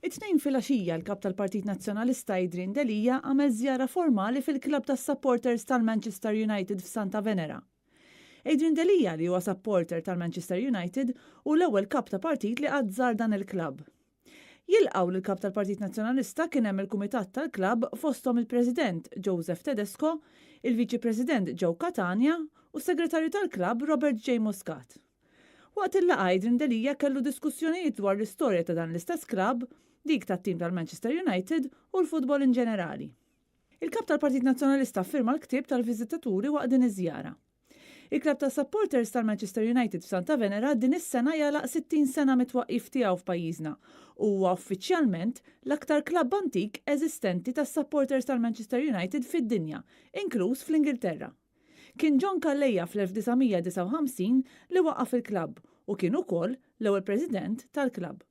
It-Tnejn filgħaxija l-Kap tal-Partit Nazzjonalista Adrian Delia għamel żjara formali fil-klabb tas-supporters tal-Manchester United f'Santa Venera. Adrian Delia, li huwa supporter tal-Manchester United, hu l-ewwel kap ta' partit li qatt żar dan il-klabb. Jilqgħu lill-Kap tal-Partit Nazzjonalista kien hemm il-Kumitat tal-Klabb fosthom il-President Joseph Tedesco, il-Viċi President Joe Catania u s-Segretarju tal-Klabb Robert J. Muscat. Waqt il-laqgħa Adrian Delia kellu diskussjonijiet dwar l-istorja ta' dan l-istess klabb, dik tat-tim tal-Manchester United u l-futbol in ġenerali. Il-Kap tal-Partit Nazzjonalista ffirma l-ktieb tal-viżitaturi waqt din iż-żjara. Il-klabb tas-supporters tal-Manchester United f'Santa Venera din is-sena jagħlaq 60 sena mit-twaqqif tiegħu f'pajjiżna u huwa uffiċjalment l-aktar klabb antik eżistenti tas-supporters tal-Manchester United fid-dinja, inkluż fl-Ingilterra. Kien John Calleja fl-1959 li waqqaf il-klabb u kien ukoll l-ewwel president tal-klabb.